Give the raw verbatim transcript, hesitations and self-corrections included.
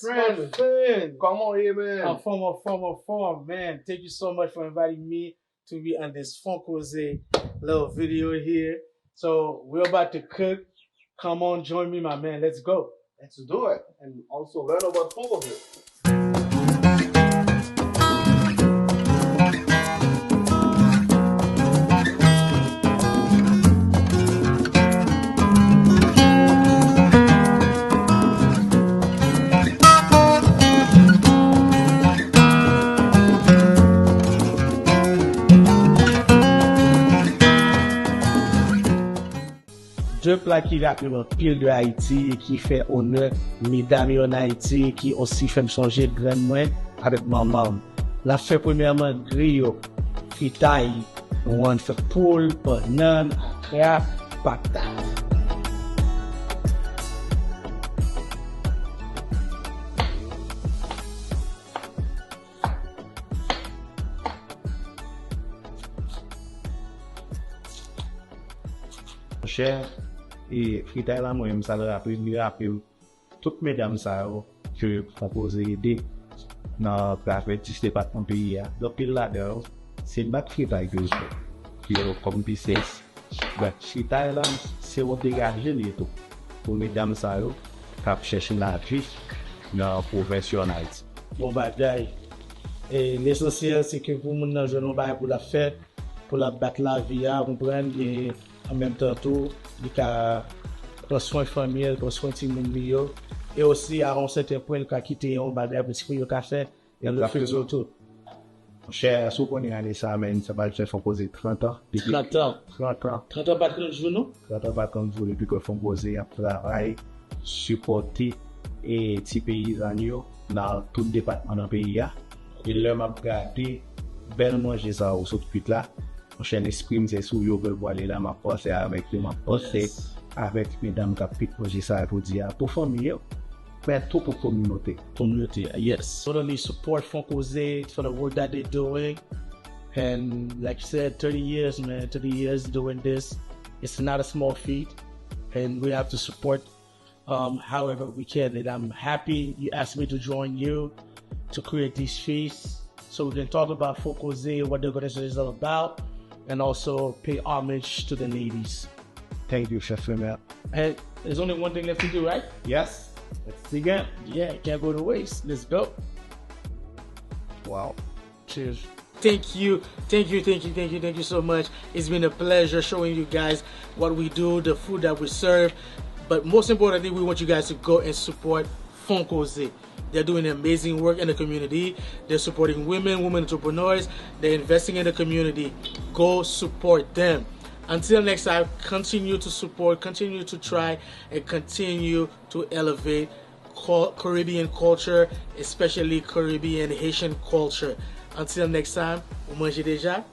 Friend. Kòman w ye, man? Anfòm, anfòm, anfòm, man. Thank you so much for inviting me to be on this Fon Koze little video here. So we're about to cook. Come on, join me, my man. Let's go. Let's do it and also learn about Fon Koze. De pla ki raple m anpil de Ayiti e ki fè onè medam yo ann Ayiti, ki osi fè m sonje grann mwen avèk manman m. N ap fè premyèman griyo, fritay, nou konn fè poul, bannann, akra, patat. Monchè, e fritay la mwen menm sa l raple m, li raple m tout medam sa yo ke Fon Koze ede nan travè dis depatman peyi a. Gen anpil ladan yo, se bat fritay ke yo fè. Yo kòm biznis. Bat fritay la, se yon degaje li ye tou. Pou medam sa yo k ap chèche lavi nan pwovens yo ann Ayiti. Bon bagay. E lesansyèl, se ke pou moun nan jwenn yon bagay pou l ap fè, pou l ap bat lavi a, konprann, e an menm tan tou, li ka pran swen fanmi l, pran swen timoun li yo, e osi, a yon sèten pwen, li ka kite yon bagay pou timoun yo ka fè, e l ap fè tou. Monchè, si w konnen ane sa, men, sa pral fè Fon Koze trant an. Depi trant an. Trant an. Trant an pa trant jou, non? Trant an pa trant jou depi ke Fon Koze ap travay, sipòte, e ti peyizan yo nan tout depatman nan peyi a. E lè m ap gade bèl manje sa yo sot kwit la, monchè, lespri m se sou yo ke l pwale la, m ap panse avèk yo, m ap panse avèk medam k ap kwit manje sa yo jodi a pou fanmi yo, men tou pou kominote. Community, yes. Totally support Fon Koze for the work that they're doing. And like you said, thirty years, man, thirty years doing this. It's not a small feat. And we have to support um, however we can. And I'm happy you asked me to join you to create these feasts so we can talk about Fon Koze, what the organization is all about, and also pay homage to the ladies. Thank you, Chef Lemel. And there's only one thing left to do, right? Yes. Let's begin. Yeah, it can't go to waste. Let's go. Wow. Cheers. Thank you, thank you, thank you, thank you, thank you so much. It's been a pleasure showing you guys what we do, the food that we serve. But most importantly, we want you guys to go and support Fon Koze. They're doing amazing work in the community. They're supporting women, women entrepreneurs. They're investing in the community. Go support them. Until next time, continue to support, continue to try, and continue to elevate Caribbean culture, especially Caribbean Haitian culture. Until next time, ou manje deja?